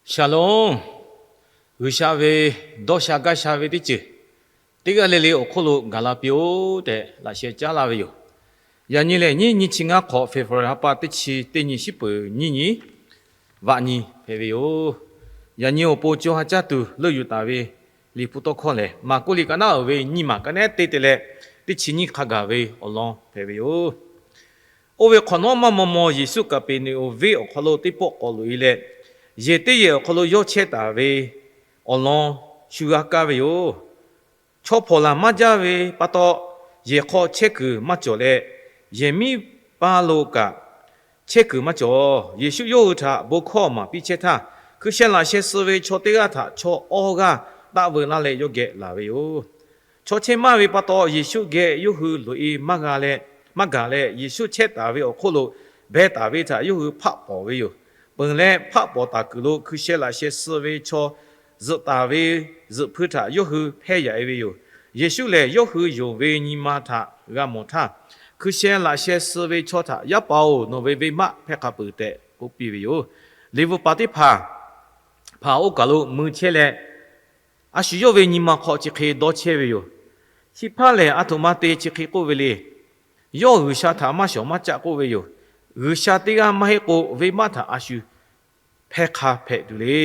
Shalom. G'uiˬsha ve dawˇ sha gaˇ sha ve teˇ ceuˬ teˇ g'aˇ le le awˬ hk'oˆ lo gaˬ la piˇ-oˆ tehꞈ laꞈ sheh caˉ laˇ ve yoˬ. Yaꞈ nyi lehˬ, nyiˇ nyi chi ngaˇ hk'awꞈ February ha pa teˇ chi teˇ nyi shiˉ peuˍ nyiˇ nyi vaꞈ nyi hpehꞈ ve yoˬ. Yaꞈ nyi awˬ pon co ha caˇ tuˬ leuˆ yuˬ taˍ ve Liꞈ hpu tawˇ hkawˇ lehˬ, Maˍkuˆ liꞈ ka naˉ uiˍ ve nyiˇ maˬ ka nehˉ teˇ te leh teˇ chi nyiˇ hk'a gaˬ ve awˬ lawn hpehꞈ ve yoˬ. Oˇ ve hk'awꞈ nawˉ maˇ maw maw Yeˍsuˆ Kaˍpeˍneˍonˍ venˇ awˬ hk'aw lo teˇ pawˆ k'awꞈ loꞈ-e leh, yehˬ teˇ yehˬ awˬ hk'aw lo yawˇ chehˇ taˍ ve awˬ lawn shu g'a kaˇ ve yoˬ. Chaw hpawnˬ laˬ maˇ jaˇ ve pa taw, yehˬ hk'aw chehˇ kuiˬ maˇ cawˬ leh, yehˬ miˉ paˇ lo kaꞈ chehˇ kuiˬ maˇ cawˬ. Yeˍsuˆ yawˇ hui htaꞈ bon hkawˇ maˍ piˇ chehˇ htaˇ, hkui sheh laꞈ sheh suh ve chaw teˇ g'aˇ htaꞈ chaw awˇ g'aˇ taˆ veu laˇ leh yawˇ geh laˬ ve yoˬ. Chaw chehˇ maˇ ve pa taw, Yeˍsuˆ geh yawˇ hui loꞈ-e maˇ g'a leh, maˇ gaˬ leh, Yeˍsuˆ chehˇ taˍ ve awˬ hk'oˆ lo beh taˍ ve htaꞈ yawˇ hui hpaˆ pawˍ ve yoˬ. Peuˬ leh hpaˆ pawˍ taˍ kuiˬ lo hkui sheh laꞈ sheh suh ve chaw zuhꞈ taˍ ve zuhꞈ hpui htaꞈ yawˇ hui hpehˇ yaꞈ-e ve yoˬ. Yeˍsuˆ lehˬ, yawˇ hui yonˍ ve nyi ma htaꞈ g'a mawˬ htaˇ, hkui sheh laꞈ sheh suh ve chaw htaꞈ, Yaˇ paˍ-oˬ, nawˬ ve venˇbaˆ hpehˇ hk'a peuˬ tehꞈ k'oˆ piˇ ve yoˬ. Liꞈ bvuhꞈ paˍ teˇ hpaˍ hpaˍ oˇ kaˬ lo mui chehˇ leh, a shu yawˇ ve nyi ma hk'aw chi hk'e dawˇ chehˇ ve yoˬ. Chi hpaˇ lehˬ, aˬ htoꞈ ma te chi hk'e k'oˆ ve le. Yawˇ G'uiˬsha htaꞈ maˇ shawˍ maˇ caˆ k'oˆ ve yoˬ. G'uiˬsha teˇ g'aˇ maˇ heˆ k'o, venˇbaˆ htaꞈ a shu hpehˇ hk'a hpehꞈ tuˬ le.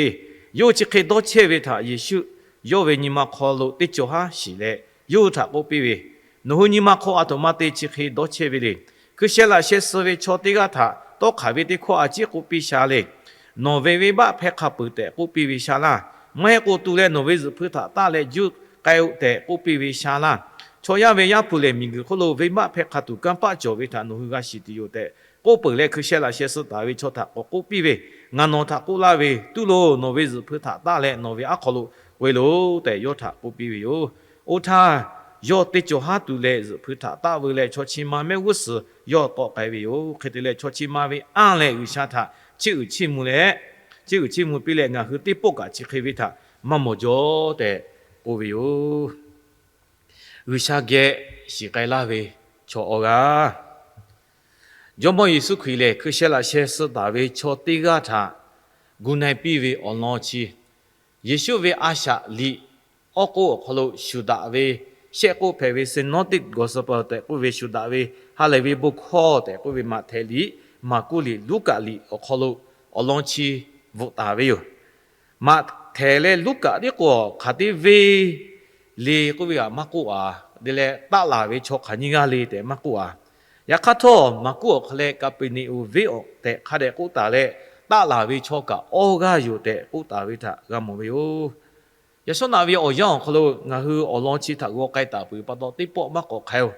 Yawˇ hui chi hk'e dawˇ chehˇ ve htaꞈ Yeˍsuˆ yawˇ ve nyi ma hk'aw lo teˇ cawˬ haˉ shiˍ leh, yawˇ hui htaꞈ k'oˆ piˇ ve, Nawˬ hui nyi ma hk'aw aˬ htoꞈ ma te chi hk'e dawˇ chehˇ ve le. Hkui sheh laꞈ sheh suh ve chaw teˇ g'aˇ htaꞈ tawˇ hk'aˬ ve teˇ hkawˇ a ciˉ k'oˆ piˇ sha le. Nawˬ ve venˇbaˆ hpehˇ hk'a peuˬ tehꞈ k'oˆ piˇ ve sha laˇ. Maˇ heˆ k'o, tu leh nawˬ ve zuhꞈ hpui htaꞈ taˆ leh juˇ k'ai-o tehꞈ k'oˆ piˇ ve sha laˇ. Chaw yaˇ ve Yaˇ hpu lehˬ, miˬguiˬ hk'oˆ lo venˇbaˆ hpehˇ hk'a tuˬ kanˇ paˆ cawˬ ve htaꞈ nawˬ hui g'a shiˍ tuˬ yoˬ tehꞈ k'oˆ peuˬ leh, hkui sheh laꞈ sheh suh taˍ ve chaw htaꞈ k'awꞈ k'oˆ piˇ ve, Ngaˬ nawˬ htaꞈ k'oˆ laˇ ve, tuˉ loˬ, nawˬ ve zuhꞈ hpui htaꞈ taˆ leh nawˬ ve aˉ hk'aw lo k'oꞈ-e loˬ tehꞈ yawˇ htaꞈ k'oˆ piˇ ve yoˬ. Oˇ htaˇ, yawˇ teˇ cawˬ haˉ tuˬ leh zuhꞈ hpui htaꞈ taˆ veu leh, chaw chi ma mehˆ g'uˇ suhˍ yawˇ tawˆ k'ai ve yoˬ. Hk'e te leh, chaw chi ma ve anˇ leh G'uiˬsha htaꞈ chiˇ uiˍ chiˇ mvuh leh, chiˇ uiˍ chiˇ mvuh piˇ leh, Ngaˬ hui teˇ pawˆ kaꞈ chi hk'e ve htaꞈ maˇ mawˬ jaw tehꞈ k'oˆ ve yoˬ. G'uiˬsha geh shiˍ k'ai laˇ ve chaw awˇ g'aˇ. Jawˇmawˇ Yeˍsuˆ Hkriꞈ lehˬ, hkui sheh laꞈ sheh suh taˍ ve chaw teˇ g'aˇ htaꞈ gu na-e piˇ ve awˬ lawn chi, Yeˍsuˆ ve a shaꞈ liꞈ awˉ k'oˆ awˬ hk'aw lo shuˍ daꞈ ve, shehˆ k'oˆ hpehꞈ ve Synoptic Gospel tehꞈ k'oˆ ve shuˍ daꞈ ve ha lehˬ ve bon hkawˇ tehꞈ k'oˆ ve Maꞈhtehˍ liꞈ, Maˍkuˆ liꞈ, Luˉkaꞈ liꞈ awˬ hk'aw lo awˬ lawn chi bvuhꞈ taˍ ve yoˬ. Maꞈhtehˍ leh Luˉkaꞈ tiˉ k'o, hk'aˬ teˇ venˇ le k'oˆ ve htaꞈ maˇ k'oˆ-a. Te leh, taˆ laˬ ve chaw hk'aˬ nyiˇ g'aˇ le tehꞈ maˇ k'oˆ-a. Yaꞈ hk'aˇ htawˇ, Maˍkuˆ awˬ hk'aw leh Kaˍpeˍneˍonˍ venˇ awˬ tehꞈ hk'a dehꞈ k'oˆ taˍ leh, taˆ laˬ ve chaw kaꞈ awˇ g'aˇ yoˬ tehꞈ k'oˆ taˍ ve htaꞈ g'a mawˬ ve yoˬ. Yaꞈ shawˉ naꞈ ve awˬ yanˇ awˬ hk'aw lo ngaˬ hui awˬ lawn chi htaꞈ g'aw k'ai taˍ peuˬ pa taw, teˇ pawˆ maˇ k'awꞈ hk'ai-oˬ.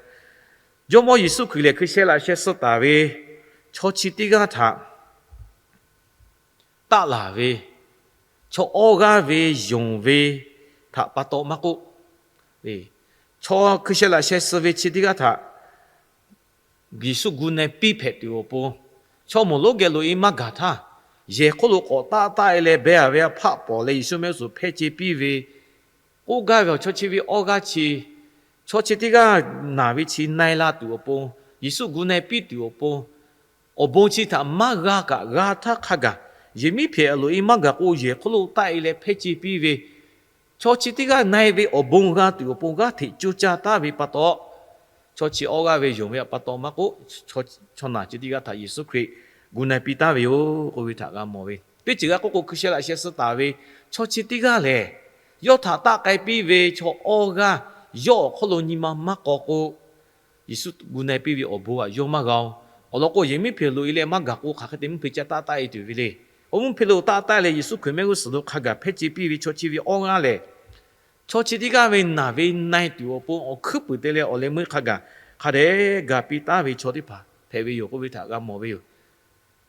Jawˇmawˇ Yeˍsuˆ Hkriꞈ lehˬ, hkui sheh laꞈ sheh suh taˍ ve chaw chi teˇ g'aˇ htaꞈ taˆ laˬ ve, chaw awˇ g'aˇ ve yonˍ ve htaꞈ pa taw maˇ k'oˆ, chaw hkui sheh laꞈ sheh suh ve chi teˇ g'aˇ htaꞈ Yeˍsuˆ gu na-e piˇ hpehꞈ tuˬ awˬ pon, chaw moˍ lonˉ geh loꞈ-e maˇ gaˬ htaˇ, yehˬ hk'oˆ lo k'awꞈ taˆ taˆ-e leh beh-a ve hpaˆ pawˍ leh Yeˍsuˆ mehˆ g'uˇ suhˍ hpehˇ ce piˇ ve, k'oˆ gaˇ ve awˬ chaw chi ve awˇ g'aˇ chi, chaw chi teˇ g'aˇ naˬ ve chi na-e la tuˬ awˬ pon, Yeˍsuˆ gu na-e piˇ tuˬ awˬ pon, awˬ bon chi htaꞈ maˇ g'a kaꞈ g'a htaˇ hk'a gaˬ, yehˬ miˉ hpehꞈ loꞈ-e maˇ gaˬ k'o, yehˬ hk'oˆ lo taˆ-e leh hpehˇ ce piˇ ve, chaw chi teˇ g'aˇ na-e ve awˬ bon g'a tuˬ awˬ pon g'aˇ hteꞈ coˇ caˇ taˍ ve pa taw, chaw chi awˇ g'aˇ ve yonˍ ve pa taw maˇ k'oˆ, chaw naˬ chi teˇ g'aˇ htaꞈ Yeˍsuˆ Hkriꞈ gu na-e piˇ taˍ ve yoˬ k'oˆ ve htaꞈ g'a mawˬ ve. Teˇ ceuˬ g'a k'oˆ k'o, hkui sheh laꞈ sheh suh taˍ ve chaw chi teˇ g'aˇ lehˬ, yawˇ htaꞈ taˆ k'ai piˇ ve chaw awˇ g'aˇ yawˇ awˬ hk'oˆ lo nyi ma maˇ k'aw k'o, Yeˍsuˆ gu na-e piˇ ve awˬ bon htaꞈ yawˇ maˇ g'a-oˬ. Awˬ lawn k'o, yehˬ miˉ hpehꞈ loꞈ-e leh maˇ gaˬ k'o, hk'aˬ hk'e te mvuhˇ hpe caˇ taˆ taˆ-e tuˬ ve le. Awˬ mvuhˇ hpe lo taˆ taˆ leh Yeˍsuˆ Hkriꞈ mehˆ g'uˇ suhˍ lo hk'a gaˬ hpehˇ ce piˇ ve chaw chi ve awˇ g'aˇ lehˬ, chaw chi teˇ g'aˇ ve naˬ ve na-e tuˬ awˬ pon awˬ hkuiˉ puiˍ te leh awˬ leh meuˇ hk'a gaˬ hk'a dehꞈ ga piˇ taˍ ve chaw teˇ hpaˍ hpehꞈ ve yoˬ k'oˆ ve htaꞈ g'a mawˬ ve yoˬ.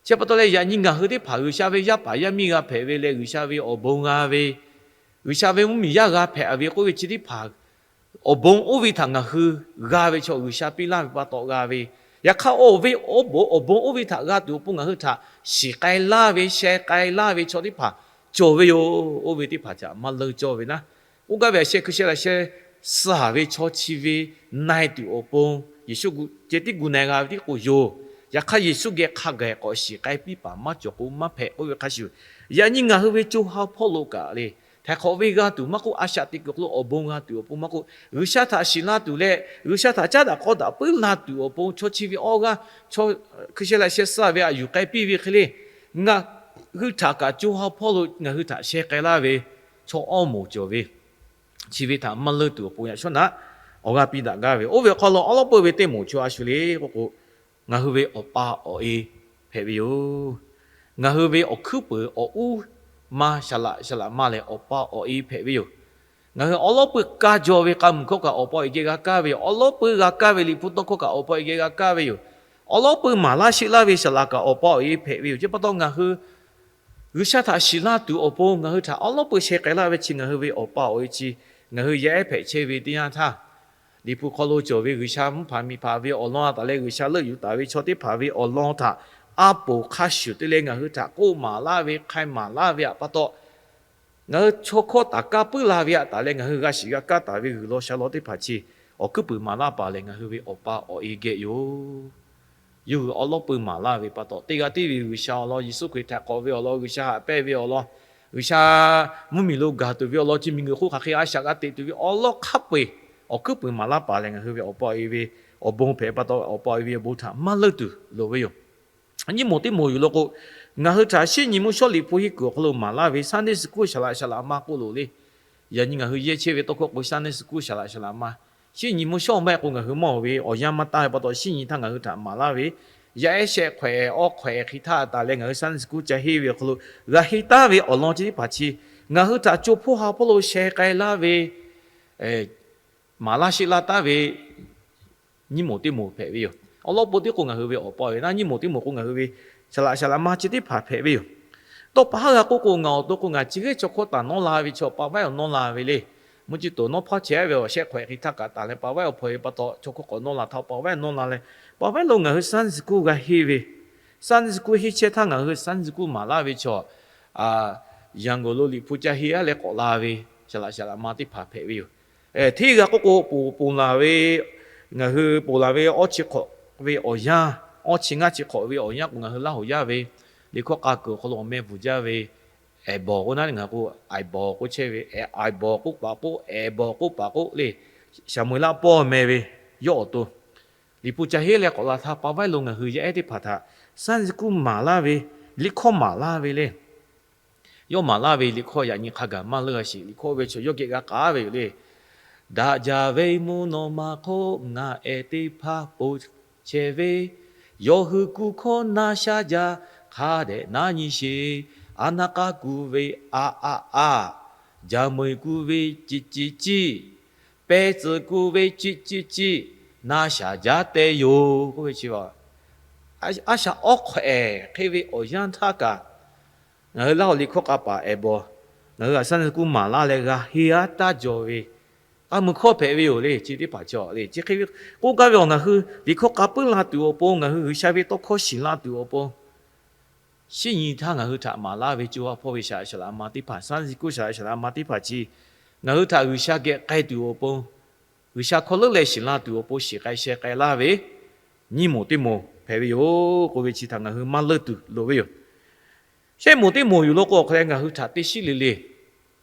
Chi pa taw leh, yaꞈ nyi ngaˬ hui teˇ hpaˍ G'uiˬsha ve yaˇ paˍ yaˇ miˇ g'a hpehꞈ ve leh, G'uiˬsha ve awˬ bon g'a ve, G'uiˬsha ve mvuhˇmiˬ yaˇ g'a hpehꞈ ve k'oˆ ve chi teˇ hpaˍ, awˬ bon oˇ ve htaꞈ ngaˬ hui g'a ve chaw G'uiˬsha piˇ laˇ ve pa taw g'a ve. Yaꞈ hk'aˇ, oˇ ve awˬ bon oˇ ve htaꞈ g'a tuˬ awˬ pon ngaˬ hui htaꞈ shiˍ k'ai laˇ ve, sheh k'ai laˇ ve chaw teˇ hpaˍ cawˬ ve yoˬ. Oˇ ve teˇ hpaˍ htaꞈ maˇ leunˇ cawˇ ve naˉ, k'oˆ gaˇ ve a sheh hkui sheh laꞈ sheh suh haˍ ve chaw chi ve na-e tuˬ awˬ pon Yeˍsuˆ ceh tiˉ gu na-e g'a ve tiˉ k'o yoˬ. Yaꞈ hk'aˇ, Yeˍsuˆ geh hk'a gaˬ k'awꞈ shiˍ k'ai piˇ paˍ maˇ cawˬ k'o, maˇ hpehꞈ k'oˆ ve hk'a shuˍ, yaꞈ nyi ngaˬ hui ve co ha hpawˇ lo kaꞈ le, htaiˍ hk'awꞈ ve g'a tuˬ maˇ k'oˆ, a shaꞈ teꞈ kuiˬ hk'aw lo awˬ bon g'a tuˬ awˬ pon maˇ k'oˆ, G'uiˬsha htaꞈ shiˍ la tuˬ leh G'uiˬsha htaꞈ caˉ daꞈ k'awˇ daꞈ puiˉ la tuˬ awˬ pon, chaw chi ve awˇ g'aˇ, chaw hkui sheh laꞈ sheh suh ve aꞈ yuˬ k'ai piˇ ve hk'e le, ngaˬ hui htaꞈ kaꞈ co ha hpawˇ lo ngaˬ hui htaꞈ sheh k'ai laˇ ve chaw awˇ moˍ cawˬ ve, chi ve htaꞈ maˇ leunˇ tuˬ awˬ pon yaꞈ shawˉ naꞈ awˬ g'aˇ piˇ daꞈ gaˇ ve. Oˇ ve awˬ hk'aw lo awˉ lawˉ peuˇ ve teˇ moˍ chi a shu le k'oˆ k'o, ngaˬ hui ve awˬ pa awˬ e hpehꞈ ve yoˬ. Ngaˬ hui ve awˬ hkuiˉ peuˍ awˬ uˉ ma shaˍ laꞈ shaˍ laꞈ ma lehˬ, awˬ pa awˬ e hpehꞈ ve yoˬ. Ngaˬ hui awˉ lawˉ peuˇ kaˇ jaw ve k'a muiˬ hkawˇ kaꞈ awˬ pa awˬ e geh g'a kaˇ ve yoˬ. Awˉ lawˉ peuˇ g'a kaˇ ve Liꞈ hpu tawˇ hkawˇ kaꞈ awˬ pa awˬ e geh g'a kaˇ ve yoˬ. Awˉ lawˉ peuˇ maˍ laˇ sheˆ laˇ ve shaˍ laꞈ kaꞈ awˬ pa awˬ e hpehꞈ ve yoˬ. Chi pa taw ngaˬ hui G'uiˬsha htaꞈ shiˍ laˇ tuˬ awˬ pon ngaˬ hui htaꞈ awˉ lawˉ peuˇ sheh k'ai laˇ ve chi ngaˬ hui ve awˬ pa awˬ e chi ngaˬ hui yaˇ ehˉ hpehꞈ chehˇ ve teˇ yanˇ htaˇ, Liꞈ hpu hk'aw lo cawˬ ve G'uiˬsha mvuhˇ hpanˍ miˬ hpanˍ ve awˬ lawn a taˍ leh G'uiˬsha leuˆ yuˬ taˍ ve chaw teˇ hpaˍ ve awˬ lawn htaꞈ a poˍ hk'a shuˍ te leh ngaˬ hui htaꞈ k'oˆ maˍ laˇ ve, hk'ai maˍ laˇ ve aꞈ pa taw, ngaˬ hui chaw hkawˇ taˍ kaˇ puiˉ la ve aꞈ taˍ leh ngaˬ hui g'a shiˍ g'a kaˇ taˍ ve g'uiˬ law sha law teˇ hpaˍ chi awˬ hkuiˉ puiˍ maˍ laˇ paˍ lehˬ, ngaˬ hui ve awˬ pa awˬ e geh yoˬ. Yawˇ hui awˉ lawˉ peuˇ maˍ laˇ ve pa taw, teˇ g'aˇ tiˉ ve G'uiˬsha awˬ lawn, Yeˍsuˆ Hkriꞈ htaꞈ k'awꞈ ve awˬ lawn, G'uiˬsha haꞈ pehnˇ ve awˬ lawn, G'uiˬsha mvuhˇmiˬ lo gaˬ tuˬ ve awˬ lawn, chi miˬguiˬ hk'oˆ hk'aˬ hk'e a shaꞈ g'a teꞈ tuˬ ve awˉ lawˉ hk'a peu-eˬ awˬ hkuiˉ puiˍ maˍ laˇ paˍ lehˬ, ngaˬ hui ve awˬ pa awˬ e ve awˬ bon hpehꞈ pa taw, awˬ pa awˬ e ve awˬ bon htaꞈ maˇ leunˇ tuˬ loˍ ve yoˬ. Nyiˇ moˍ teˇ moˍ yoˬ law k'o, ngaˬ hui htaꞈ shinˉ nyi mvuhˇ shawˉ Liꞈ hpu henˇ kuiˬ awˬ hk'aw lo maˍ laˇ ve Sunday school shaˍ laꞈ shaˍ laꞈ ma k'oˆ loˬ le. Yaꞈ nyi ngaˬ hui yehˇ chehˇ ve tawˇ hkawˇ k'o, Sunday school shaˍ laꞈ shaˍ laꞈ ma, shinˉ nyi mvuhˇ shawˉ maˇ heˆ k'o ngaˬ hui mawˇ ve awˬ yanˇ maˇ taˇ ve pa taw, shinˉ nyi htaˇ ngaˬ hui htaꞈ maˍ laˇ ve, yaˇ ehˉ shehˆ hk'awehꞈ awˇ hk'awehꞈ hk'e htaˇ taˍ leh ngaˬ hui Sunday school ca henˇ ve awˬ hk'aw lo g'a henˇ taˉ ve awˬ lawn chi teˇ hpaˍ chi ngaˬ hui htaꞈ co hpawˇ ha hpawˇ lo sheh k'ai laˇ ve, maˍ laˇ sheˆ laˇ taˉ ve nyiˇ moˍ teˇ moˍ hpehꞈ ve yoˬ. Awˉ lawˉ peuˇ tiˉ k'o ngaˬ hui ve awˬ pa awˬ e naˉ, nyiˇ moˍ teˇ moˍ k'o ngaˬ hui ve shaˍ laꞈ shaˍ laꞈ ma chi teˇ hpaˍ hpehꞈ ve yoˬ. Tawˇ pa haˉ g'a k'oˆ k'o, ngaˬ awˬ to k'o ngaˬ chi hk'e chaw hkawˇ taˍ nawˇ la ve chaw pa vaiˉ awˬ nawˇ la ve le. Mvuhˇ ciˇ toˍ nawˉ hpaˇ chehˇ ve awˬ shehˆ hk'awehꞈ hk'e htaˇ kaꞈ taˍ leh pa vaiˉ awˬ hpaw e pa taw, chaw hkawˇ k'awꞈ nawˇ la htaˇ pa vaiˉ nawˇ la leh, pa vaiˉ lo ngaˬ hui Sunday school g'a henˇ ve, Sunday school henˇ chehˇ htaˇ ngaˬ hui Sunday school maˍ laˇ ve chaw, Yanˍ gawˬ lo Liꞈ hpu ca henˇ aˉ leh k'awꞈ la ve shaˍ laꞈ shaˍ laꞈ ma teˇ hpaˍ hpehꞈ ve yoˬ. Hteˇ g'a k'oˆ k'o, ponˬ laˬ ve, ngaˬ hui ponˬ laˬ ve awˇ chi hk'awꞈ ve awˬ yanˇ, awˇ chi ngaˇ chi hk'awꞈ ve awˬ yanˇ k'o, ngaˬ hui Laˇ huˍ yaˇ ve liꞈ hkawˇ k'a kuiˬ awˬ hk'aw lo awˬ meh bvuhˬ jaˇ ve, ehˍ bawˬ k'oˆ naˉ le, ngaˬ hui k'o, aiˍ bawˬ k'oˆ chehˇ ve, aiˍ bawˬ k'oˆ paˍ k'oˆ, ehˍ bawˬ k'oˆ paˍ k'oˆ le, Saˍmo-eˍlaˆ pawˇ meh ve, yawˇ awˬ to Liꞈ hpu ca henˇ leh k'awꞈ la htaˇ, pa vaiˉ lo ngaˬ hui yaˇ ehˉ teˇ hpaˍ htaꞈ Sunday school maˍ laˇ ve, liꞈ hkawˇ maˍ laˇ ve le. Yawˇ maˍ laˇ ve liꞈ hkawˇ yaꞈ nyi hk'a gaˬ maˇ leuˇ a sheˍ, liꞈ hkawˇ ve chaw yawˇ geh g'a k'aˉ ve yoˬ le. Daꞈ jaˇ ve mvuhˇ naw ma hk'oˆ ngaˬ ehˉ teˇ hpaˍ po chehˇ ve, yawˇ hui kuˬ hkawˇ na sha jaˇ hk'a dehꞈ na nyi sheˍ. A naˍ k'aˉ kuˬ ve a a a, jaˇ meuˍ kuˬ ve ciˇ ciˇ ciˇ, pehˇ tcuhˍ kuˬ ve ciˇ ciˇ ciˇ, na shaˍ jaˇ teh yoˬ k'oˆ ve chi a shaꞈ awˉ hk'awehꞈ hk'e ve awˬ yanˇ htaˇ kaꞈ, ngaˬ hui Laˇ huˍ liꞈ hkawˇ k'a paˍ ehˍ bawˬ, ngaˬ hui a Sunday school maˍ laˇ leh g'a henˇ aˉ taˇ jaw ve k'a muiˬ hkawˇ hpehꞈ ve yoˬ le. Chi teˇ hpaˍ chaw le, chi hk'e ve k'oˆ gaˇ ve awˬ, ngaˬ hui liꞈ hkawˇ k'a puiˉ la tuˬ awˬ pon, ngaˬ hui G'uiˬsha ve tawˇ hkawˇ shiˍ la tuˬ awˬ pon, shinˉ nyi htaˇ ngaˬ hui htaꞈ maˍ laˇ ve co ha hpawˇ ve shaˍ laꞈ shaˍ laꞈ ma teˇ hpaˍ, Sunday school shaˍ laꞈ shaˍ laꞈ ma teˇ hpaˍ chi ngaˬ hui htaꞈ G'uiˬsha geh k'ai tuˬ awˬ pon, G'uiˬsha hkawˇ leuˉ leh shiˍ la tuˬ awˬ pon shiˍ k'ai sheh k'ai laˇ ve nyiˇ moˍ teˇ moˍ hpehꞈ ve yoˬ k'oˆ ve chi htaꞈ ngaˬ hui maˇ leunˇ tuˬ loˍ ve yoˬ. Shehˆ moˍ teˇ moˍ yoˬ law k'o, awˬ hk'aw leh ngaˬ hui htaꞈ teˇ shiˉ le le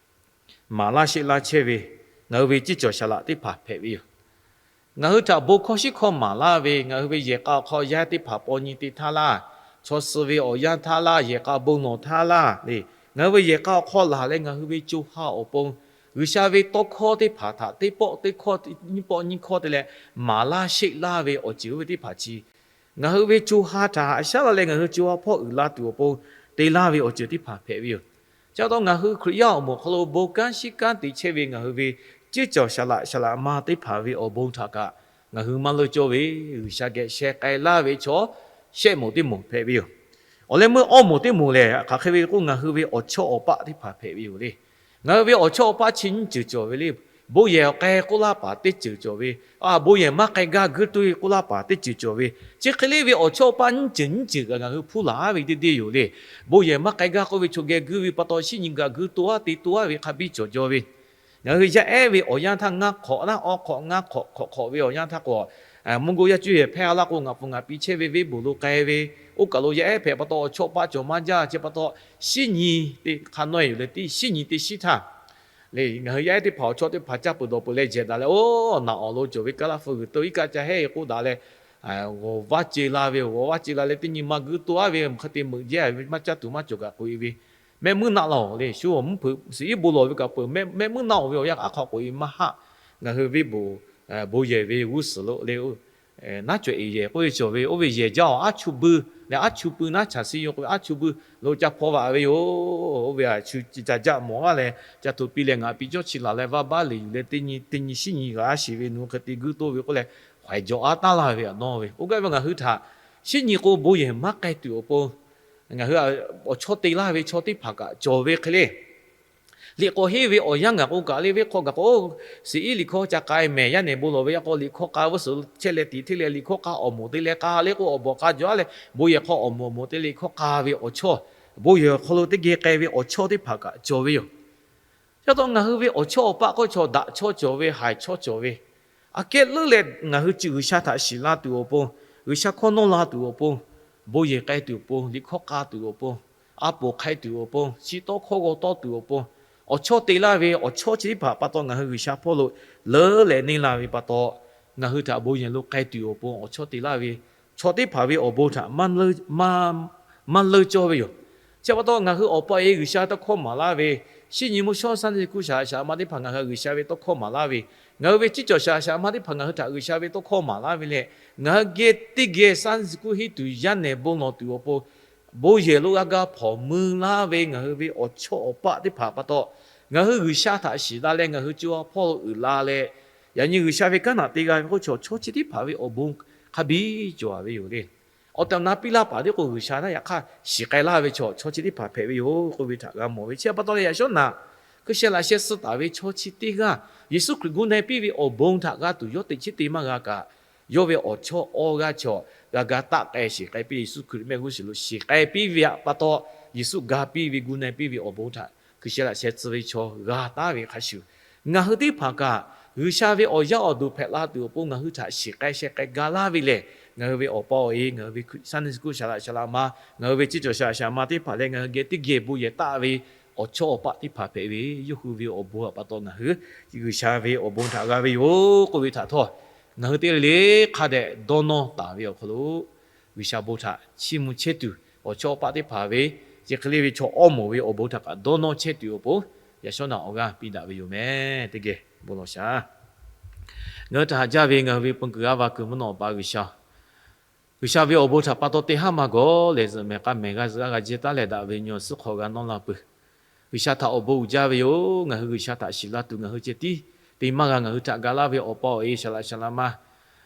maˍ laˇ sheˆ laˇ chehˇ ve ngaˬ hui ve ceˇ cawˬ shaˍ laꞈ teˇ hpaˍ hpehꞈ ve yoˬ. Ngaˬ hui htaꞈ bon hkawˇ shiˉ hkawˇ maˍ laˇ ve, ngaˬ hui ve yehˬ k'a awˬ hk'aw yaˇ teˇ hpaˍ paw nyi te htaˇ laˇ, chaw suh ve awˬ yanˇ htaˇ laˇ, yehˬ k'a bon lawˬ htaˇ laˇ le, ngaˬ hui ve yehˬ k'a awˬ hk'aw laˬ leh ngaˬ hui ve co ha awˬ pon G'uiˬsha ve tawˇ hkawˇ teˇ hpaˍ htaꞈ teˇ pawˆ teˇ hkawˇ nyiˇ pawˆ nyiˇ hkawˇ te leh maˍ laˇ sheˆ laˇ ve awˬ ceuˬ oˇ ve teˇ hpaˍ chi ngaˬ hui ve co ha htaꞈ haꞈ shaˉ la leh ngaˬ hui co ha hpawˇ uiˍ la tuˬ awˬ pon te laˇ ve awˬ ceuˬ teˇ hpaˍ hpehꞈ ve yoˬ. Chi pa taw ngaˬ hui Hkriꞈ yaˇ awˬ moˍ awˬ hk'aw lo bon kanˉ shiˉ kanˉ te chehˇ ve ngaˬ hui ve ceˇ cawˬ shaˍ laꞈ shaˍ laꞈ ma teˇ hpaˍ ve awˬ bon htaꞈ kaꞈ ngaˬ hui maˇ leunˇ cawˇ ve, G'uiˬsha geh sheh k'ai laˇ ve chaw shehˆ moˍ teˇ moˍ hpehꞈ ve yoˬ. Awˬ leh meuˇ awˇ moˍ teˇ moˍ lehˬ, hk'aˬ hk'e ve k'o ngaˬ hui ve awˬ chawˇ awˬ paˆ teˇ hpaˍ hpehꞈ ve yoˬ le. Ngaˬ hui ve awˬ chawˇ awˬ paˆ chi nyiˇ ceuˬ cawˬ ve le. Bon yehˬ awˬ k'ai k'oˆ laˇ paˍ teˇ ceuˬ cawˬ ve, a bon yehˬ maˇ k'ai gaˇ guiˇ tuˬ ve k'oˆ laˇ paˍ teˇ ceuˬ cawˬ ve, chi hk'e le ve awˬ chawˇ awˬ paˆ nyiˇ ceuˬ nyiˇ ceuˬ kaꞈ ngaˬ hui hpuˇ laˬ ve teˇ deˇ yoˬ le. Bon yehˬ maˇ k'ai gaˇ k'oˆ ve chaw geh guiˇ ve pa taw shinˉ nyi gaꞈ guiˇ to aˉ te to aˉ ve hk'a biˇ cawˬ jaw ve, ngaˬ hui yaˇ ehˉ ve awˬ yanˇ htaˇ ngaˇ hk'awꞈ naˉ awˇ hk'awꞈ ngaˇ hk'awꞈ hk'awꞈ hk'awꞈ ve awˬ yanˇ htaˇ k'o, Mvuhˇ g'uˇ yaˇ cuˇ yehˬ hpehˇ a laˇ k'o, ngaˬ pfuhˍ ngaˬ pi chehˇ ve venˇ baˬ lo k'ai ve, oˇ kaˬ lo yaˇ ehˉ hpehꞈ pa taw, awˬ chawˇ paˆ cawˬ maˇ jaˇ. Chi pa taw, shinˉ nyi teˇ hk'a nawˉ-e yoˬ leh, teˇ shinˉ nyi teˇ shinˉ htaˇ le, ngaˬ hui yaˇ ehˉ teˇ hpaˍ awˬ chawˇ teˇ hpaˍ caˇ peuˬ dawˬ peuˬ leh jehˬ daꞈ leh, oˇ naꞈ awˬ lo cawˬ ve kaˇ laˇ hpu g'uiˬ teu iˉ kaˆ ca hehˇ k'oˆ daꞈ leh, g'awˬ vaˇ ce la ve yoˬ. G'awˬ vaˇ ce la leh, teˇ nyi ma guiˇ toˇ aˉ ve, mvuhˬ hk'e te meuꞈ jehˇ ve maˇ caˇ tuˬ maˇ cawˬ kaꞈ k'oꞈ-e ve, mehˆ muiˉ naˆ laˇ-oˬ le. Shu awˬ mvuhˇ hpeuꞈ suhˍ iˉ bon lawˬ ve kaꞈ peuˬ, mehˆ muiˉ naˆ-oˬ ve awˬ yanˇ aˉ hk'aw k'oꞈ-e maˇ haˆ. Ngaˬ hui venˇ baˬ, bon yehˬ ve g'uˇ suhˍ lo le, naˉ cawehˬ-eˍ yehˬ k'oˆ ve cawˬ ve, oˇ ve yehˬ jaˇ-oˬ, aˉ chu buiˇ leh aˉ chu pui naˉ chaˬ siˉ yoˬ k'oˆ ve, aˉ chu buiˇ lo ca hpaw vaꞈ ve yoˬ. Oˇ ve a chu ca jaˆ mawˬ g'aˇ leh ca htoꞈ piˇ leh ngaˬ pi cawˇ chi laˬ leh vaˇ baˆ leˬ yuˬ leh, teˇ nyi teˇ nyi shinˉ nyi g'a sheˍ ve nu hk'e te guiˇ toˇ ve k'oˆ leh, haiˬ jawˬ aˉ taˉ laˇ ve aꞈ nawˇ ve. Oˇ gaˇ ve ngaˬ hui htaꞈ shinˉ nyi k'o bon yehˬ maˇ k'ai tuˬ awˬ pon, ngaˬ hui awˬ chawˇ te laˇ ve chaw teˇ hpaˍ kaꞈ cawˬ ve hk'e le. Liꞈ k'awꞈ henˇ ve awˬ yanˇ gaˬ k'o kaꞈ le, venˇ hk'aw gaˬ k'o, siˍ iˉ liꞈ hkawˇ ca k'ai mehˍ, yaˇ nehˬ bon lawˬ ve yaˇ k'o liꞈ hkawˇ k'a veuˇ suhˍ chehˇ leh tiꞈ hteˇ leh liꞈ hkawˇ k'a awˬ moˍ te leh k'a le k'o, awˬ bawꞈ k'a jaw-a leh bon yehˬ hk'aw awˬ moˍ awˬ moˍ te liꞈ hkawˇ k'a ve awˬ chawˇ, bon yehˬ awˬ hk'aw lo teˇ geh k'ai ve awˬ chawˇ teˇ hpaˍ kaꞈ cawˬ ve yoˬ. Chi pa taw ngaˬ hui ve awˬ chawˇ awˬ paˆ k'oˆ chaw daꞈ chawˇ cawˬ ve, haiˬ chawˇ cawˬ ve, aꞈ kehˉ leuˉ leh ngaˬ hui G'uiˬsha htaꞈ shiˍ la tuˬ awˬ pon, G'uiˬsha hkawˇ nawˇ la tuˬ awˬ pon, bon yehˬ k'ai tuˬ awˬ pon, liꞈ hkawˇ k'a tuˬ awˬ pon, a poˍ hk'ai tuˬ awˬ pon, chi tawˇ hkawˇ g'aw tawˇ tuˬ awˬ pon, awˬ chawˇ te laˇ ve awˬ chawˇ chi teˇ hpaˍ pa taw ngaˬ hui G'uiˬsha hpawˇ lo leuˉ leh neˇ la ve pa taw, ngaˬ hui htaꞈ bon yehˬ lo k'ai tuˬ awˬ pon awˬ chawˇ te laˇ ve chaw teˇ hpaˍ ve awˬ bon htaꞈ maˇ leuˉ cawˇ ve yoˬ. Chi pa taw ngaˬ hui awˬ pa-e G'uiˬsha tawˇ hkawˇ maˍ laˇ ve, shinˉ nyi mvuhˇ shawˉ Sunday school shaˍ laꞈ shaˍ laꞈ ma teˇ hpaˍ ngaˬ hui G'uiˬsha ve tawˇ hkawˇ maˍ laˇ ve, ngaˬ hui ve ciˉ cawˬ shaˍ laꞈ shaˍ laꞈ ma teˇ hpaˍ ngaˬ hui htaꞈ G'uiˬsha ve tawˇ hkawˇ maˍ laˇ ve leh, ngaˬ hui geh teˇ geh Sunday school henˇ tuˬ yaˇ nehˬ bon lawˬ tuˬ awˬ pon, bon yehˬ lo g'a ga hpawnˬ mui laˇ ve ngaˬ hui ve awˬ chawˇ awˬ paˆ teˇ hpaˍ pa taw, ngaˬ hui G'uiˬsha htaꞈ shiˍ la leh ngaˬ hui co ha hpawˇ lo uiˍ la leh, yaꞈ nyi G'uiˬsha ve kanˉ naꞈ te g'a ve k'oˆ chaw, chaw chi teˇ hpaˍ ve awˬ bon hk'a biˇ cawˬ-a ve yoˬ le. Awˬ tehˬ awˬ na piˇ laˇ paˍ teˇ k'o G'uiˬsha naˉ yaꞈ hk'aˇ shiˍ k'ai laˇ ve chaw, chaw chi teˇ hpaˍ hpehꞈ ve yoˬ k'oˆ ve htaꞈ g'a mawˬ ve. Chi pa taw leh yaꞈ shawˉ naꞈ hkui sheh laꞈ sheh suh taˍ ve chaw chi teˇ g'aˇ, Yeˍsuˆ Hkriꞈ gu na-e piˇ ve awˬ bon htaꞈ g'a tuˬ yawˇ teꞈ chiˉ te maˇ g'a kaꞈ, yawˇ ve awˬ chawˇ awˇ g'aˇ chaw g'a ga taˆ k'ai shiˍ k'ai piˇ, Yeˍsuˆ Hkriꞈ mehˆ g'uˇ suhˍ lo shiˍ k'ai piˇ ve pa taw, Yeˍsuˆ ga piˇ ve gu na-e piˇ ve awˬ bon htaꞈ hkui sheh laꞈ sheh tcuh ve chaw g'a taˉ ve hk'a shuˍ, ngaˬ hui teˇ hpaˍ kaꞈ G'uiˬsha ve awˬ yaˇ awˬ duˬ hpehꞈ la tuˬ awˬ pon ngaˬ hui htaꞈ shiˍ k'ai sheh k'ai ga laˇ ve lehˬ, ngaˬ hui ve awˬ pa awˬ e, ngaˬ hui ve Sunday school shaˍ laꞈ shaˍ laꞈ ma, ngaˬ hui ve ciˉ cawˬ shaˍ laꞈ shaˍ ma teˇ hpaˍ leh ngaˬ hui geh teˇ geh bon yehˬ taˆ ve awˬ chawˇ awˬ paˆ teˇ hpaˍ hpehꞈ ve, yawˇ hui ve awˬ bon pa taw ngaˬ hui G'uiˬsha ve awˬ bon htaꞈ g'a ve yoˬ k'oˆ ve htaꞈ htawˇ, ngaˬ hui teˇ g'aˇ le le hk'a dehꞈ dawˇ nawˇ taˍ ve awˬ hk'aw lo G'uiˬsha bon htaꞈ chiˇ mvuh chehˇ tuˬ, awˬ chawˇ awˬ paˆ teˇ hpaˍ ve, chi hk'e le ve chaw awˇ moˍ ve awˬ bon htaꞈ kaꞈ dawˇ nawˇ chehˇ tuˬ awˬ pon, yaꞈ shawˉ naꞈ awˬ g'aˇ piˇ daꞈ ve yoˬ meh. Teˇ geh bon lawˬ shaˍ. Ngaˬ hui htaꞈ haꞈ jaˇ ve ngaˬ hui ve peun kuiˬ g'aˇ va kuiˬ mvuhˇ naw awˬ pa G'uiˬsha, G'uiˬsha ve awˬ bon htaꞈ pa taw te haˉ maˇ gawˬ lehˬ, zuhꞈ mehˍ k'a mehˍ g'a zuhꞈ g'a g'a jehˇ taˉ leh daꞈ ve nyi awˬ suhˉ hk'aw g'a nawˇ la peuˬ. G'uiˬsha htaꞈ awˬ bon uiˍ jaˇ ve yoˬ. Ngaˬ hui G'uiˬsha htaꞈ shiˍ la tuˬ ngaˬ hui ceh tiˉ te maˇ g'a. Ngaˬ hui htaꞈ ga laˇ ve awˬ pa awˬ e shaˍ laꞈ shaˍ laꞈ ma,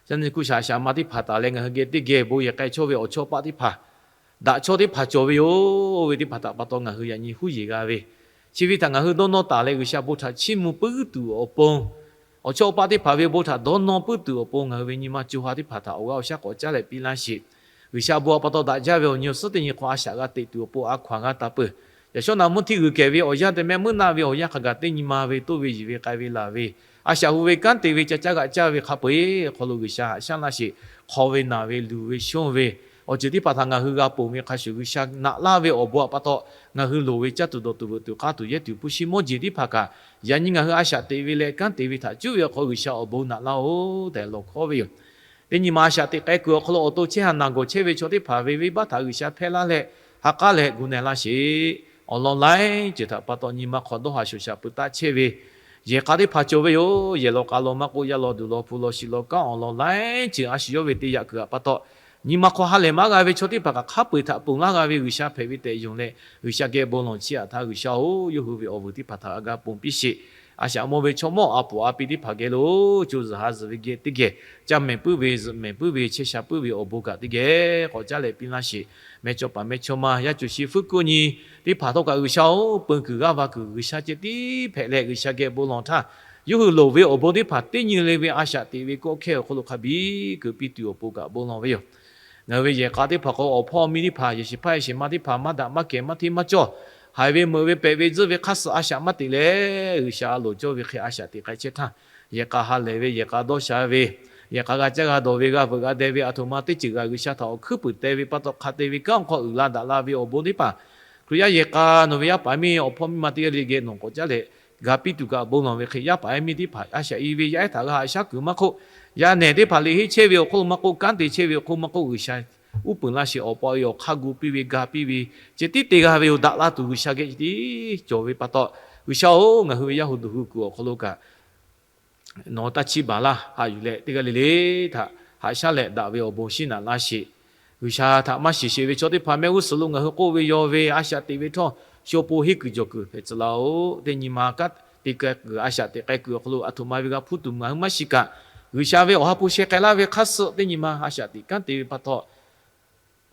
Sunday school shaˍ laꞈ shaˍ ma teˇ hpaˍ taˍ leh ngaˬ hui geh teˇ geh bon yehˬ k'ai chawˇ ve awˬ chawˇ paˆ teˇ hpaˍ, daꞈ chawˇ teˇ hpaˍ cawˬ ve yoˬ. Oˇ ve teˇ hpaˍ htaꞈ pa taw ngaˬ hui yaꞈ nyi huˉ yeˬ g'a ve, chi ve htaꞈ ngaˬ hui dawˇ nawˇ taˍ leh G'uiˬsha bon htaꞈ chiˇ mvuh puiˉ tuˬ awˬ pon, awˬ chawˇ awˬ paˆ teˇ hpaˍ ve bon htaꞈ dawˇ nawˇ puiˉ tuˬ awˬ pon ngaˬ hui ve nyi ma co ha teˇ hpaˍ htaꞈ awˬ g'aˇ awˬ shaˉ k'awꞈ caˉ leh piˇ laˇ sheˍ. G'uiˬsha bon pa taw daꞈ jaˇ ve awˬ nyi awˬ suhˉ teˇ nyi hk'aw a shaꞈ g'a teꞈ tuˬ awˬ pon a hkaw anˬ g'a taˍ peuˬ. Yaꞈ shawˉ naꞈ mvuhˇ htiˇ g'uiˬ kehˬ ve awˬ yanˇ te mehˆ muiˉ naˆ ve awˬ yanˇ hk'a gaˬ teˇ nyi ma ve toˇ ve yiˬ ve k'ai ve laˬ ve, a shaꞈ hu ve kanˉ te ve ca caˇ g'aꞈ caˇ ve hk'a peu-eˬ awˬ hk'aw lo G'uiˬsha haꞈ shaˉ laˇ sheˍ. Hk'aw ve naˬ ve luˬ ve shonˇ ve awˬ ceuˬ teˇ hpaˍ htaꞈ ngaˬ hui g'a ponˬ ve hk'a shuˍ G'uiˬsha naꞈ laˇ ve awˬ bon pa taw, ngaˬ hui loˍ ve caˇ tuˬ dawˬ tuˬ veuꞈ tuˬ k'aˇ tuˬ yehˇ tuˬ hpu shi mawˇ jeˬ teˇ hpaˍ kaꞈ, yaꞈ nyi ngaˬ hui a shaꞈ teꞈ ve leh kanˉ te ve htaꞈ cuˉ ve awˬ hk'aw G'uiˬsha awˬ bon naꞈ laˇ-oˬ tehꞈ lawˬ hkawˉ ve yoˬ. Teˇ nyi ma a shaꞈ teꞈ k'ai kuiˬ awˬ hk'aw lo awˬ to chehˇ ha naˬ gawˬ chehˇ ve chaw teˇ hpaˍ ve venˇbaˆ htaꞈ G'uiˬsha hpehˇ laˇ leh, ha k'aˉ leh gu na-e laˇ sheˍ. Awˬ lawn laiˉ ceuˬ htaꞈ pa taw nyi ma hk'aw dawˇ haˍ shoˍ shaˍ pui taˆ chehˇ ve yehˬ k'a teˇ hpaˍ cawˬ ve yoˬ. Yehˬ law k'a law maˇ k'oˆ, yaˇ law duˬ law hpu law shi law kanˉ awˬ lawn laiˉ ceuˬ a shu yawˇ ve te yaꞈ kuiˬ htaꞈ pa taw, nyi ma hk'aw ha lehˬ maˇ g'a ve chaw teˇ hpaˍ kaꞈ hk'a peu-eˬ htaꞈ ponˬ laˇ g'a ve G'uiˬsha hpehꞈ ve tehꞈ yonˍ leh, G'uiˬsha geh bon lawˬ chiˇ aꞈ htaˇ, G'uiˬsha-oˬ, yawˇ hui ve awˬ vuiˬ teˇ hpaˍ htaꞈ g'a ponˬ piˇ sheˍ. A shaꞈ mawˇ ve chaw mawˇ a puˍ a pi teˇ hpaˍ geh lo co zuhˬ ha zuhˬ ve geh teˇ geh, caˇ mehˍ puiˉ ve, zuhꞈ mehˍ puiˉ ve, chehˇ sha puiˉ ve awˬ bon kaꞈ teˇ geh k'awꞈ caˉ leh piˇ laˇ sheˍ. Mehˇchawˇpaˍ mehˇchawˇma yaˇ co shi fuiˉ kuˆ nyi teˇ hpaˍ htawˇ kaꞈ G'uiˬsha-oˬ, peun kuiˬ g'aˇ va kuiˬ G'uiˬsha ceh tiˉ hpehꞈ leh G'uiˬsha geh bon lawˬ htaˇ, yawˇ hui loˍ ve awˬ bon teˇ hpaˍ teˇ nyi le ve a shaꞈ teꞈ ve kawˆ hkehˇ awˬ hk'aw lo hk'a biˇ kuˬ piˇ tuˬ awˬ pon kaꞈ bon lawˬ ve yoˬ. Ngaˬ hui ve yehˬ k'a teˇ hpaˍ k'o, awˬ hpawˇ miˇ teˇ hpaˍ, yehˬ shiˍ hpaˇ yehˬ shiˍ ma teˇ hpaˍ maˇ daꞈ maˇ kehˬ maˇ hteˇ maˇ cawˇ, haiˬ ve meuꞈ ve pehꞈ ve tzuhˇ ve hk'aˇ suh a shaꞈ maˇ teꞈ leh, G'uiˬsha loˍ cawˇ ve hk'e a shaꞈ teꞈ k'ai chehˇ htaˇ, yehˬ k'a ha lehˬ ve, yehˬ k'a dawˇ sha ve, Yehˬ k'a g'a caˇ g'a dawˬ ve, g'a veuꞈ g'a deh ve, aˬ htoꞈ ma teˇ ceuˬ g'a G'uiˬsha htaꞈ awˬ hkuiˉ puiˍ teh ve pa taw, hk'a te ve kanˉ awˬ hk'aw uiˍ la daꞈ la ve awˬ bon teˇ hpaˍ, Hkriꞈ yaˇ yehˬ k'a nawˬ ve yaˇ paˍ yaˇ miˇ awˬ hpawˇ miˇ ma teˇ g'aˇ le geh nawˬ k'awꞈ caˉ leh, ga piˇ tuˬ kaꞈ bon lawˬ ve hk'e, yaˇ paˍ yaˇ miˇ teˇ hpaˍ a shaꞈ i ve yaˇ ehˉ htaꞈ g'a haꞈ shaˉ kuiˬ maˇ k'oˆ, yaˇ nehˬ teˇ hpaˍ liꞈ henˇ chehˇ ve awˬ hk'oˆ lo maˇ k'oˆ, kanˉ te chehˇ ve awˬ hk'oˆ maˇ k'oˆ, G'uiˬsha uˉ peunˍ laˇ sheˍ. Awˬ pa ve awˬ hk'aˇ gu piˇ ve, ga piˇ ve, ceh tiˉ te g'a ve yoˬ. Daꞈ la tuˬ G'uiˬsha geh ceh tiˉ cawˬ ve pa taw, G'uiˬsha-oˬ, ngaˬ hui ve yaˇ hu duˬ hu kuiˬ awˬ hk'aw lo kaꞈ nawˬ taˇ chiˇ baˬ laˇ. Haꞈ yuˬ leh teˇ g'aˇ le le htaꞈ haꞈ shaˉ leh daꞈ ve awˬ bon shinˉ naꞈ laˇ sheˍ. G'uiˬsha htaꞈ maˇ shiˍ sheˍ ve chaw teˇ hpaˍ mehˆ g'uˇ suhˍ lo ngaˬ hui k'oˆ ve yaw ve a shaꞈ teꞈ ve htawˇ, sho po henˇ kuiˬ jawˬ kuiˬ hpehꞈ tcuh laˇ-oˬ. Teˇ nyi ma kanˉ te k'ai kuiˬ, a shaꞈ teꞈ k'ai kuiˬ awˬ hk'aw lo aˬ htoꞈ ma ve g'a hpuˇ tuˬ ngaˬ hui maˇ shiˍ kaꞈ, G'uiˬsha ve awˬ ha hpu sheh k'ai laˇ ve hk'aˇ suh teˇ nyi ma a shaꞈ teꞈ kanˉ te ve pa taw,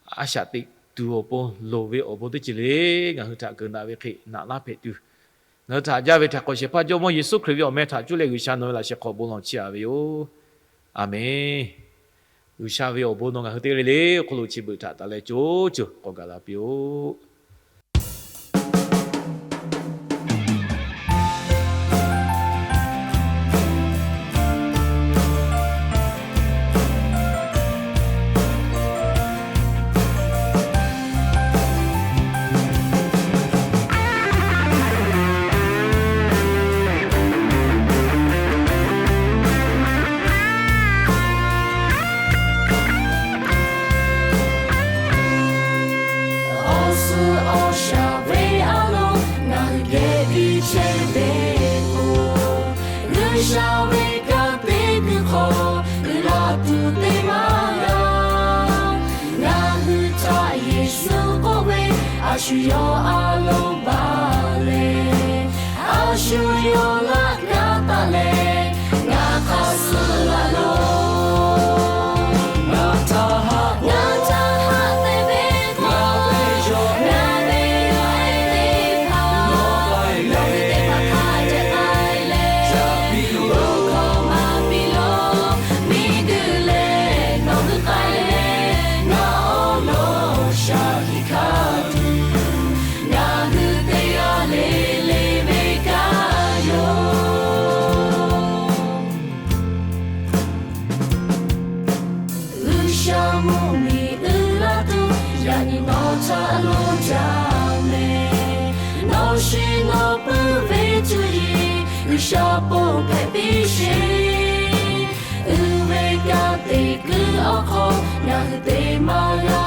a shaꞈ teꞈ tuˬ awˬ pon loˍ ve awˬ bon teˇ ceuˬ le ngaˬ hui htaꞈ keunˍ daꞈ ve hk'e naꞈ laˇ hpehꞈ tuˬ, ngaˬ hui htaꞈ jaˇ ve htaꞈ k'awꞈ shehˍ hpaˇ Jawˇmawˇ Yeˍsuˆ Hkriꞈ ve awˬ meh htaꞈ cuˇ leh G'uiˬsha nawˬ ve laꞈ sheh hk'aw bon lawˬ chiˇ aꞈ ve yoˬ. Aˍmenˍ. G'uiˬsha ve awˬ bon nawˬ ngaˬ hui teˇ g'aˇ le le awˬ hk'aw lo chi beuꞈ htaꞈ taˍ leh co co k'awꞈ gaˬ la piˇ-oˆ. Awˬ suhˍ awˬ shaˍ ve a lo ngaˬ hui geh piˇ chehˇ ve k'o, G'uiˬsha ve kanˉ te kuiˬ hk'aw uiˍ la tuˬ teˇ maˇ g'a. Ngaˬ hui htaꞈ Yeˍsuˆ k'oˆ ve, a shu yawˇ a lo baˬ leh, a shu yawˇ laꞈ ka taˆ leh, ngaˬ hk'a suh laˬ loˬ. Ngaˬ htaꞈ haꞈ, ngaˬ htaꞈ haꞈ te ve k'o, ngaˬ ve yaˇ ehˉ teˇ hpaˍ, ngaˬ ve teˇ hpaˍ hk'a dehꞈ k'ai leh, awˬ hkawˇ maˇ piˇ law. Miˬguiˬ lehˬ nawˬ hui k'ai leh, ngaˬ awˬ lawn shaˍ tiꞈ hkanˍ tuˬ, ngaˬ hui teˇ g'aˇ le le ve kanˉ yoˬ. G'uiˬsha mvuhˇmiˬ uiˍ la tuˬ, yaꞈ nyi nawˬ htaꞈ lo jaˇ mehˍ. Nawˬ shiˍ nawˬ puiˉ ve cuˇ yiˍ G'uiˬsha ponˬ hpehꞈ piˇ sheˍ. Uiˍ ve kanˉ te kuiˬ awˬ hk'aw ngaˬ hui te maˇ g'a